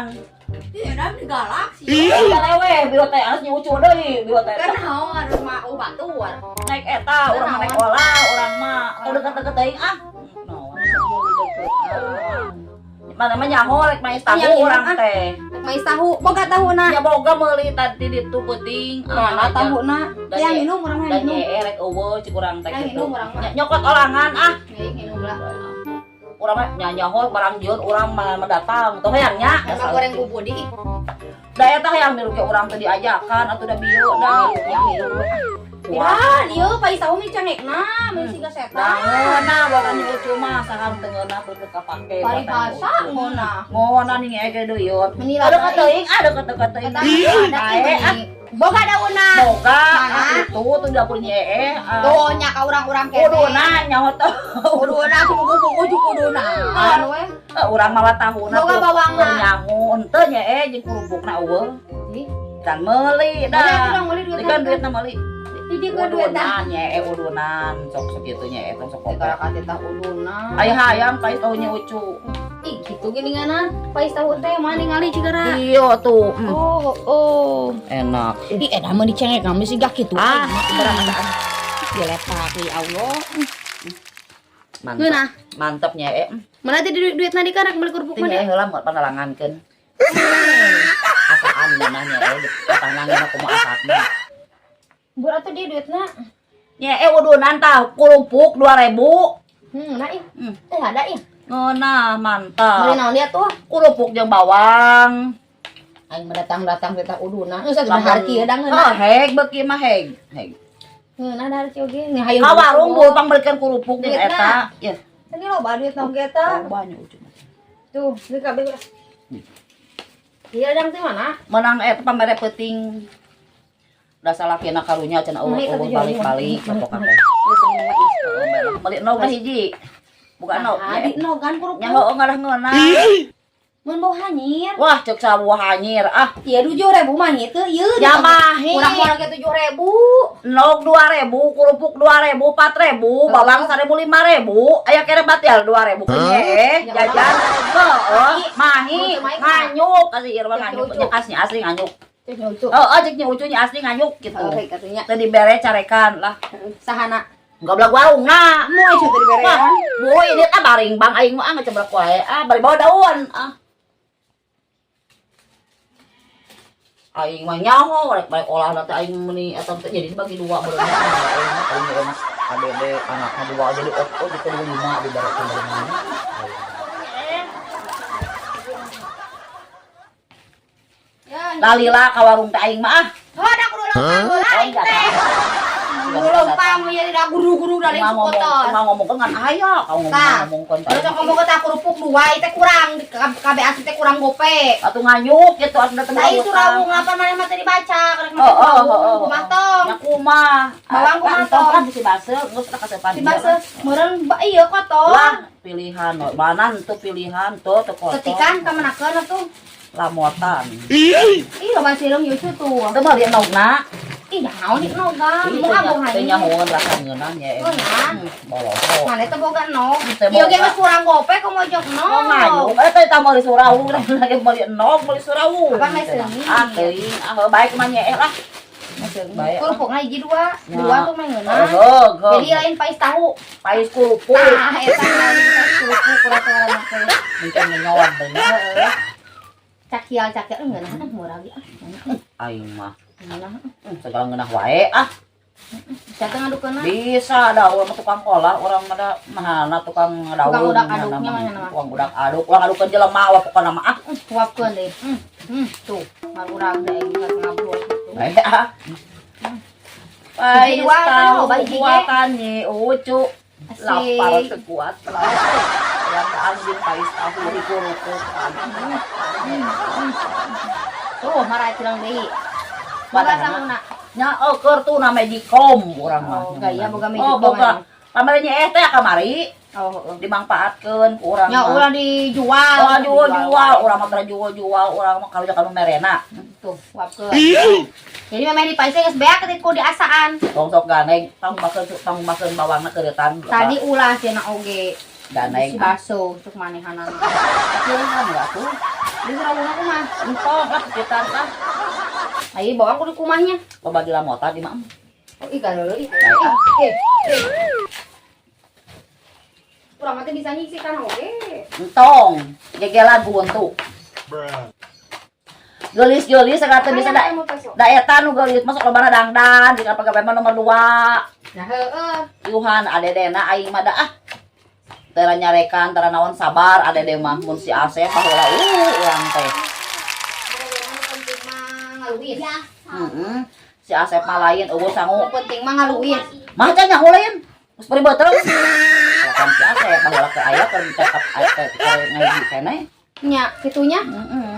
urang. Ih, edan di galaksi. Iya lewe, bieu teh anas nyucu deui, bieu teh. Kan naon rumah batur. Naik eta, urang mah naik olah, urang mah teu deket-deket teuing ah. Naon? Mana mah nyaho rek mais tahu Yang urang ah. teh. Mais tahu, boga tahuna. Ya boga meuli tadi ditu peuting. Mana tahuna? Dan Yang minum urang mah Dan minum. nye rek eueuh cik urang teh Yang gitu. minum urang mah. Nyokot olangan ah. Yang minum lah. Urang mah nyaho barang jieun urang mah datang. Tuh hayang nya. Sama goreng bubudi. Da eta hayang milu ke urang teh diajakan atuh da bieu da. Yang minum. Wah. Ya, ieu pais tahu mi cengekna, mi siga setan. Ngeunah buatan lucu mah saham teu ngeunah teu kapake. Paribasa ngeunah. Ngeunah nih ngege deui yeuh. Meni Ada teuing, ada deket teuing. Eta ada Bae, ah. Boga daunna. Boga, Mana? itu tuh dapurnya Tuh nya ka urang-urang kene. Kuduna nyaho teh. Kuduna kudu kudu kuduna. Anu we. Urang malah tahuna Boga bawangna. Nyangu henteu nya jeung kerupukna eueuh. Ih. Can meuli Dah, dah. urang meuli duit. Kan duitna meuli. Hiji ke duit dah. Udunan nya udunan sok segitu nya tong sok Tikara ka teh uduna. Aya hayam pais tahunya ucu. Ih, gitu geuninganan. Pais tahu teh mana ningali cigara. Iya tuh. Oh, oh. Enak. Ih, enak mah dicengek kami sih gak gitu. Ah, berang Dilepak ya Allah. Mantep. Ngeunah. Mantep nya Mana teh duit duit nadi kan rek beli kerupuk Teh mah. heula mau panalangankeun. Asaan danah nya panangna kumaha asatna. Buat atuh dia duitna. Nya udunan tah kerupuk 2000. Nah ih. Eh ada ih. Ngeunah mantap. Beli naon dia tuh? Kerupuk jeung bawang. Aing mah datang-datang kita uduna. Geus atuh dahar kieu da Oh, ngeunah. heg beuki mah heg. Heg. Ngeunah dahar kieu oge. Nih hayu. Ka warung bul pangbelikeun kerupuk jeung Duitna. eta. Ya. Ini loba duit naon ge eta. Loba nya ucu. Tuh, ini kabeh ulah. Iya dang teh mana? Menang eta pamere peuting. Dasar lakina karunya cenah eueuh Mari, eueuh katujuh, balik-balik mari, pokokna mari. teh. Beli nog lah hiji. Bukan nog. Nah, di nogan kerupuk. Nya heueuh ngarah ngeunah. Mun bau hanyir. Wah, cek sabuah hanyir ah. Iya 7.000 mah itu ieu. Ya mahi. Urang mah ge 7.000. Nog 2000, kerupuk 2000, 4000, bawang 1000 5000, aya kere batil 2000 kenye Ya, jajan. Heeh, mahi, Mahi. nganyuk kasih irwan Cek nganyuk lucu. nya asli asli nganyuk. Cek nyucu. Heeh, cek nya ucunya asli nganyuk gitu. Oke katanya. Teu dibere carekan lah. Sahana. Goblok warungna. Mu aja teu diberean. Wah, boy ini ah baring bang aing mah ah ngeceblak wae ah bari bawa daun ah. Aing mah nyaho rek balik olah teh aing meuni eta teh jadi bagi dua beureuh. Aing mah paling enak ABB anakna dua jadi oh gitu lima diberekeun dari mana. Ya. Lalila ka warung teh aing mah ah. Oh, ada kudu lempang heula aing teh. Kudu lempang ya tidak guru-guru da lain sukotos. Cuma ngomong kan aya kau ngomong-ngomongkeun. Kalau sok ngomong ke kerupuk dua teh kurang di KB asli teh kurang gope. Atuh nganyuk gitu atuh dateng. Sai surawung apa maneh mah teh dibaca karek Oh, oh, oh, oh. kumaha tong. Nya kumaha? Bawang kumaha tong? Kan si base geus teh kasepan. Si base meureun ba ieu kotor. Lah, pilihan mana tuh pilihan tuh teu kotor. Ketikan ka manakeun atuh. Lamotan. Ih, loba sireum yucu tuh. Teu meuli endogna. Ih, naon di nogan? Mau abong Teu hanyir. nyahoeun rasa ngeunah nya. Ngeunah. Boloho. Mana teh boga nog. Teu Ieu ge boga. geus kurang gope komo jok Oh, nog. nganyuk. Eh teh tah meuli surawung lagi meuli endog, meuli surawung. Apa mah seungit? Ah, teuing. Ah, heuh, baik mah nya lah. Baik. Kerupukna hiji dua. Ya. Dua tuh mah ngeunah. Heuh, heuh. Jadi lain pais tahu. Pais kerupuk. Tah, eta lain pais kerupuk kurang kurang teh. Mungkin ngenyoan bener. Cakial cakial ngeunah ah murah ge ah. Aing mah Ngeunah. segala ngeunah wae ah. Bisa teh ngadukeunna. Bisa dah urang mah tukang olah, urang mah da mahana tukang daun. Tukang udak aduknya mah nya mah. Tukang udak aduk, urang adukeun jelema wa pokona mah ah. Huapkeun deui. Tuh, marurang teh aing geus ngablok gitu. Bae ah. Pais Hiji dua kan, tahu loba hiji ge. buatan nyi ucu. Asik. Lapar sekuat lapar. Yang anjing pais tahu di kerupuk. Tuh, marah cireng deui. Boga Mana? sanguna. Nya eueur tuh na Magicom urang mah. Oh, gaya boga Oh, Magicom. boga. Pamarnya teh kamari Oh, heeh. dimangpaatkeun ku urang. Nya mah. ulah dijual. Oh, jual-jual, urang mah tara jual-jual, urang mah kalau kanu merena. Tuh, huapkeun. Jadi memang di paisnya geus beak ketik ku diasaan. Tong sok ganeng, tong bakeun bawangna keuretan. Tadi ulah cenah oge. Ganeng. Si baso cuk manehanana. Pilihan enggak tuh? Di surawungna kumaha? Entong lah sekitar lah. Ayo bawang kudu kumahnya. Loba di lamota di mah. Oh, ih gareuleuh ih. Aya. Eh, eh. Urang mah teh bisa nyisi kan oge. Entong, gegelan ku huntu. Geulis-geulis sagala teu bisa da. Da eta nu geulis masuk lobana dangdan, jika pagawe mah nomor 2. Nah, heeh. Yuhan adedena aing mah da ah. Tera nyarekan, tera naon sabar adede mah mun si Asep baheula urang teh. Nu penting mah ngaluis. Heeh. Si Asep mah lain eueuh sangu. Nu penting mah ngaluis. Mah can nyaho lain. Geus bari beuteung. Kan si Asep baheula ke aya keur cakap aya teh keur ngahiji keneh. Nya, kitunya. Heeh.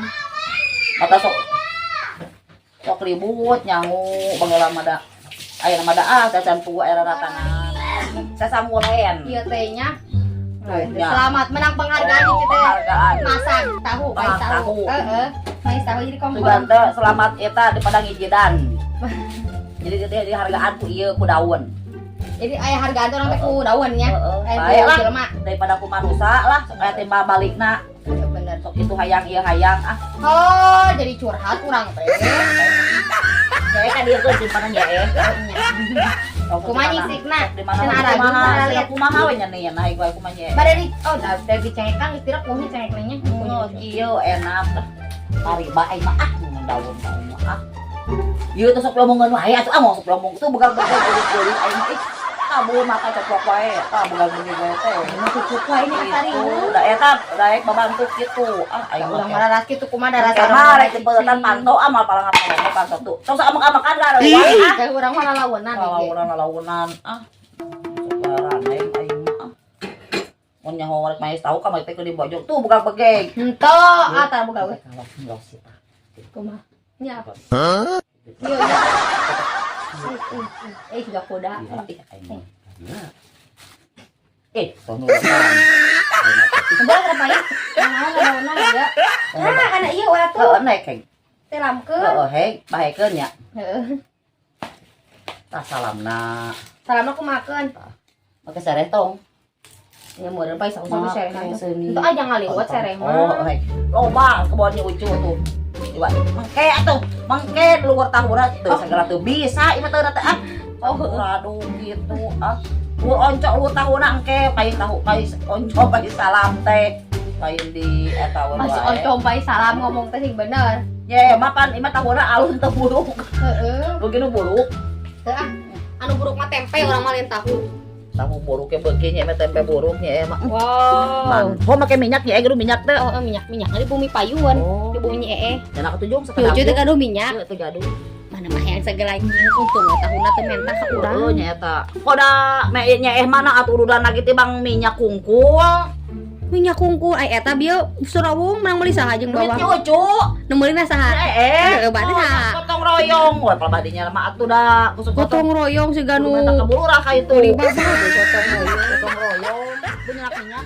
Mata sok sok ribut nyangu baheula mah da. Aya mah da ah cacan tua era ratangan. Sasangulen. Ieu teh nya. Ya. Selamat menang penghargaan Oh, ieu teh. penghargaan. Masak tahu, mais Masak tahu. tahu. Heeh. Mais tahu jadi kompor. Sugan teh selamat eta di Padang Ijidan. Jadi teh dihargaan ku ieu ku daun. Jadi aya hargaan tuh orang teh ku daun nya. Heeh. Aya Bae ku lah jelema. Daripada ku manusa lah sok aya timbal balikna. Heeh, bener. Sok itu hayang ieu hayang ah. Oh, jadi curhat urang teh. Saya kan dia tuh simpanan ya eh. Nya. Kumaha nyisikna? Di mana Cenah arajun, kumaha cenah liat. Kumaha we nya nih nah ieu kumaha nya. Bade di oh, da dari cengekan geus tira kumaha cengekna nya. Oh, kieu enak. Pariba aing mah ah daun mah ah. Ieu teh sok omongan wae atuh ah mau sok omong tuh begal-begal geulis-geulis aing mah ih. Kabur mata coplok wae, tah begal begal wae teh. Nu cukup wae ini kasariu. Da eta daek babantuk kitu. Ah aing Urang mah. mah raras kitu kumaha da rasa. Mah rek jempetan panto ah mal palang apa panto tuh. Sok amak-amakan lah wae ah. Kayak urang mah lalaunan ge. Lalaunan lalaunan ah. Sok larane aing mah ah. Mun nyaho rek mais tahu ka mah teh di bojong tuh begal begeg. Henteu, ah tah boga we. Kalau los sih tah. Kumaha? Nya. Iya, iya. Eh, juga kuda. Eh, sono kan. Udah berapa ya? Naon naon ya. Nah, kana ieu ulah tuh. Heeh, naik heng. Teh lamkeun. Heeh, heng, bahekeun nya. Heeh. Tah salamna. Salamna kumakeun. Make sereh tong. Ya meureun pae saung sereh. Make seuni. Itu aja ngaliwat sereh Oh, mah. heng. Loba kebonnya ucu tuh. Iwa, mangke atuh, mangke luar tahura teu segala teu bisa ieu mah teu teh ah. Oh, heeh. Aduh gitu ah. Luar oncok luar tahuna engke paling tahu paling oncok paling salam teh. Lain di eta we Masih wae. oncom pae salam ngomong teh sing bener. Ye, mapan ieu mah tahuna alus teu buruk. Heeh. Begini buruk. Teu ah. Anu buruk mah tempe urang mah lain tahu. Tahu buruknya begini emang tempe buruknya emang. Wow. Man, oh make minyak ya, gitu minyak teh. Oh, minyak minyak di bumi payun. Oh. Di bumi ee. Dan aku tunjung sekedar. Cucu teh gaduh minyak. Teu gaduh. Mana mah yang segala untung tahuna teh mentah ka urang. Oh, nya eta. Koda me nya eh mana atuh urudan lagi tibang minyak kungkul. Minyak kungkul ai eta bieu surawung menang meuli saha jeung Duit bawang. cucu. Nu meulina saha? Eh, Heeh, berarti saha? Gotong royong. Wah, palbadinya mah atuh da kusuk Gotong royong siga nu Kudu menta kabulurah ka itu. Beli babah gotong royong. Gotong royong. Minyak minyak.